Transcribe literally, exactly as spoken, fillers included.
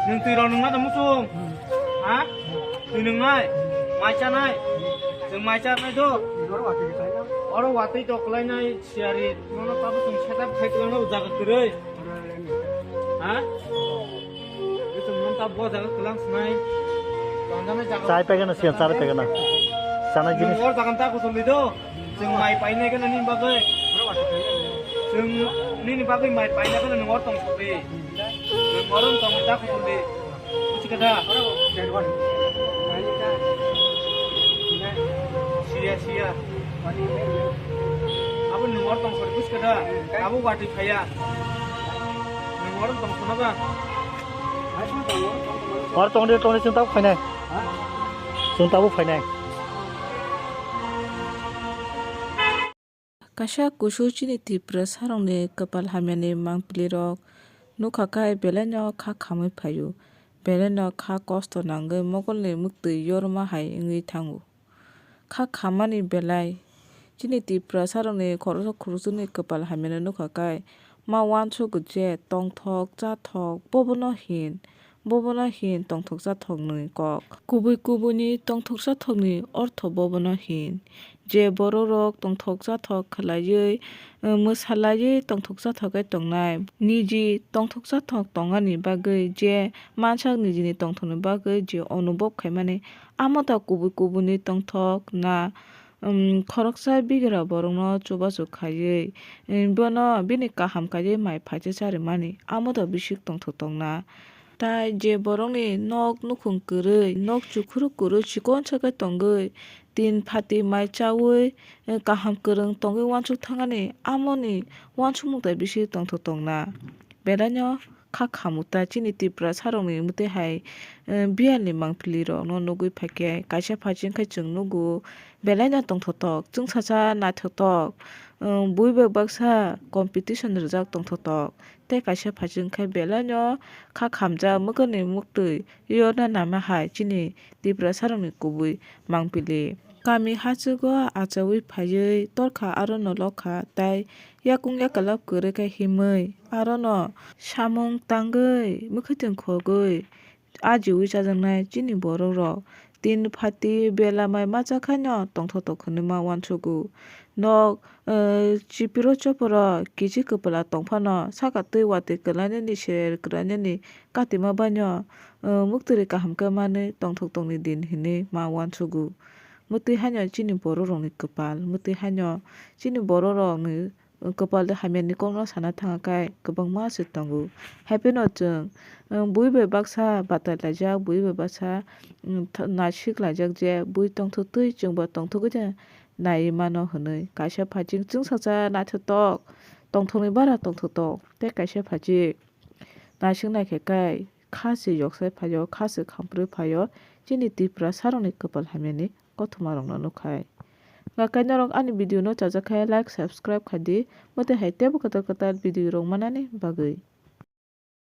Nwng twi rok nungna tamo chwng? Ha? Twi nungnai? Mai chanai? Chwng mai chanai do? Oro watwi to kwlainai siyari. Nono tabo chwng setup khai kwlangna o jaga kwrwi. Ha? Chwng nono tabo bo jaga kwlang swnai. Tonjanai jaga. Chai pegana siyan, chai pegana. Sana jinis. Nwng or jaga ta kuchum di do. Chwng mai painai gana nini bagwi. Chwng nini bagwi mai painai gana nwng or tong sokdi. Nwng or tong ta kuchum di. Buji kha da? Siya, siya. Abo nwng or tong sokdi, buji kha da? Abo watwi phaiya. Nwng or tong sokna ba? Or tong di, tong di, chwng tabuk phainai. Chwng tabuk phainai. Kaisa kusu chini Tiprasarokni kwpal hamyani mangpilirok nukha khe belaino kha khamwi phaio, belaino kha kosto nangwi mogolni mwktwi yorma hai wngwi thango. Kha khammani belai chini Tiprasarokni khoroksa khorokchukni kwpal hamyano nukha khe ma uansukgo je tongthok chathok bobono hin. Bobono hin tongthok chathokni kok. Kubui kubuini tongthok chathokni ortho bobono hin. Je bororok tongthok chathok khlaiwi, mwsalaiwi tongthok chathok khe tongnai. Niji tongthok chathok tongani bagwi je mansak nijini tongthokni bagwi je onubob khaimani, amo ta kubui kubuini tongthok na, um, khoroksa bigra borokno chubachu khaiwi, um, bono bini kaham kaiwi mai phaisa charimani, amo ta bisik tongthok tongna. Tai je borokni nok nukhung kwrwi, nok chukhuru kwrwi, chikonsa khe tongwi, tin phati mai chawi, eh, kaham kwrwng tongwi uansuk thangani, amoni uansukmung tai bisi tongthok tongna. Belaino kha khamu ta chini Tiprasarokni mwtwi hai, eh, biyalni mangpili rokno nugwi phaikhe kaisa phaising khe chwng nugo, belaino tongthok tok, chwngsacha naithok tok, eh, bui bai baksa competition rijak tongthok tok. Tei kaisa phaising khe belaino kha khamjak mwkhwni mwktwi yorna nama hai chini Tiprasarokni kubui mangpili. Kami hachugo achaui phaiwi torkha arono lokha tei yakung yakalap kwrwi khe himwi arono samung tangwi mwkhwtwng khogwi ajiui chajaknai chini borok rok. Tin phati bela mai machakhaino tongthok tongthokni ma uansugo. Nok, eh, chipiro choporo kichi kwpla tongphano saka twi watwi kwlainani ser kwlainani katima baino, eh, muktwrwi kaham khe manwi tongthok tongni din hinwi ma uansugo. Mwtwi haino chini borok rokni kwpal, mwtwi haino chini borok rokni kwpal hamyani kokno sana thangkhe kwbangma se tongo. Haiphano chwng, um, bui bai baksa batai laijak, bui bai baksa, um, th-, naisik laijak je bui tongthok twi chwngbo tongthogwi de naiwi mano hwnwi. Kaisa phaising chwngsacha naithotok tongthokni bara tongthoktok tei kaisa phaising naisik naikhe kai kha se yoksai phaio, kha se khamprwi phaio, chini Tiprasarokni kwpal hamyani kothoma rokno nukhai. Hwnkhe norok ani video no chajak khe like, subscribe khai di, mwtwi hai teibo kwtal kwtal video rok manani bagwi.